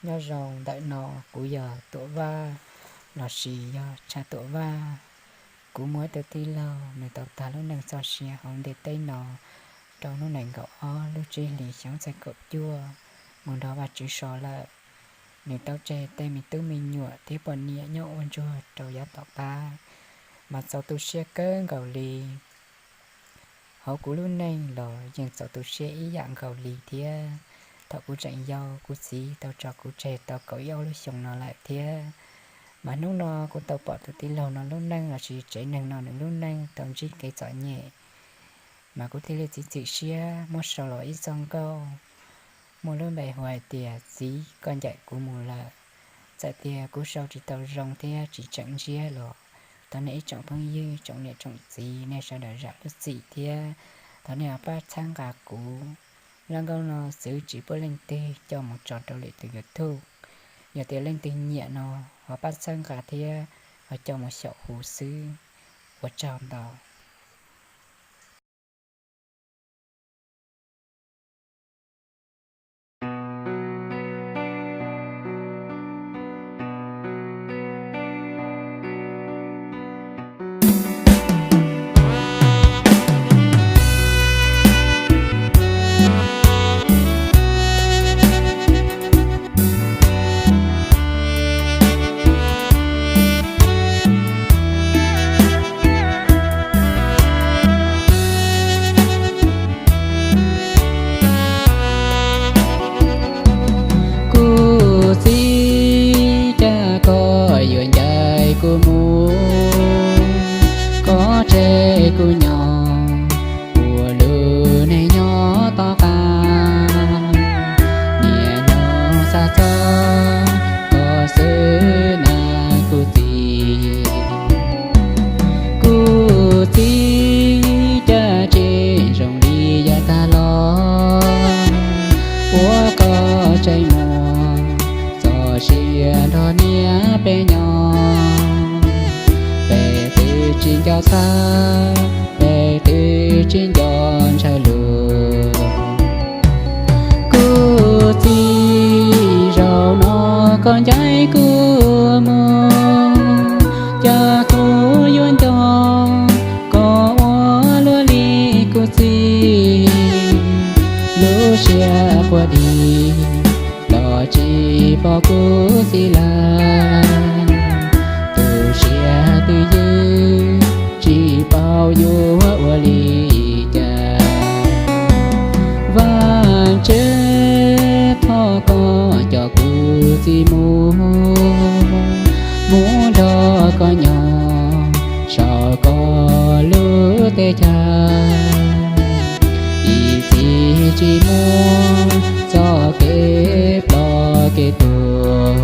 Nyob zoo ntawm no kuv yog Tuam Vaj lossis yog Tshav Tuam Vaj. Kuv muaj ib tug tij laug nws tau tag lub neej txoj sia hauv ntiaj teb no rau hnub nees nkaum ob lub tsib hlis xyoo txhiab kaum cuaj mus nrog Vajtswv so lawm. Nws tau tseg tej me tub me nyuam thiab poj niam nyob ua ntsuag rau yav tom qab, mas txaus tu siab kawg nkaus li. Hauv kuv lub neej los yeej txaus tu siab ib yam nkaus li thiab. Thaum kuv tseem yau, kuv txiv tau tso kuv tseg tau kaum ib ob lub xyoo no lawm thiab. Mas hnub no kuv tau pom tus tij laug no lub neej lossis tsev neeg no nws lub neej tau ntsib kev txom nyem, mas kuv thiaj li txiav txim siab muab sau los ib txoj nkauj muaj lub npe hu hais tias Txiv, koj ncaim kuv mus lawm. Txawm tias kuv sau tsis tau zoo thiab tsis tseem ntsiab los thov nej ib tsoom phooj ywg, tsoom niam tsoom txiv, nej sawv daws zam lub txim thiab thov nej ho pab txhawb nqa kuv. Zaj nkauj no txwv tsis pub leej twg coj mus tso rau lwm tus YouTube. Yog tias leej twg nyiam no ho pab txhawb nqa thiab ho coj mus xyaum hu xwb. Ua tsaug ntau. Kuv txiv, cas koj yuav ncaim kuv mus, koj tseg kuv nyob ua lub neej nyob tom qab. Niaj hnub xav txog koj xwb na kuv txiv. Kuv txiv, cas tsis zoo li yav tag los, ua koj tseem muaj txoj sia nrog niam peb nyob. Peb twb tsis nco txhawj, peb twb tsis nco ntshaw lus. Kuv txiv, zaum no koj ncaim kuv mus, cas kuv yuav nco koj ua luaj li kuv txiv. Lub siab quaj dig los tsis pom kuv txiv lawm, tu siab twj ywm tsis paub yuav ua li cas. Vaj Tswv, thov koj coj kuv txiv mus, mus nrog koj nyob saum koj lub teb chaws. Ib txhis tsis muaj txoj kev ploj kev tuag.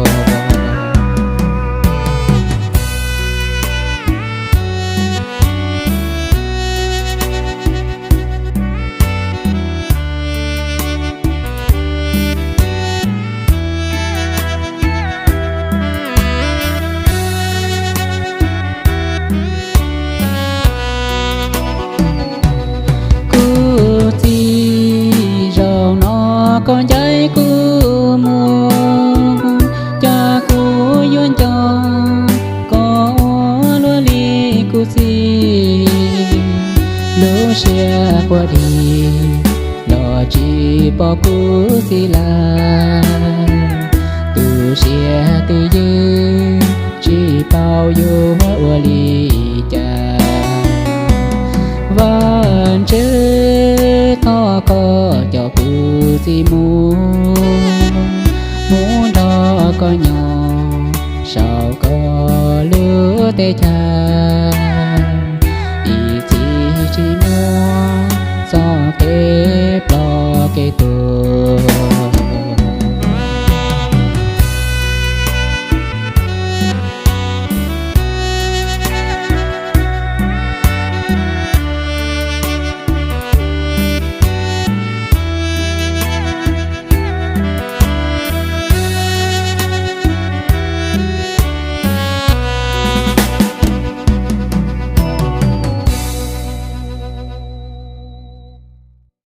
Kuv txiv, zaum no koj ncaim kuv mus, cas kuv yuav nco koj ua luaj li kuv txiv. Lub siab quaj dig los tsis pom kuv txiv lawm, tu siab twj ywm tsis paub yuav ua li cas. Vaj Tswv, thov koj coj kuv txiv mus, mus nrog koj nyob saum koj lub teb chaws. Ib txhis tsis muaj txoj kev ploj kev tuag.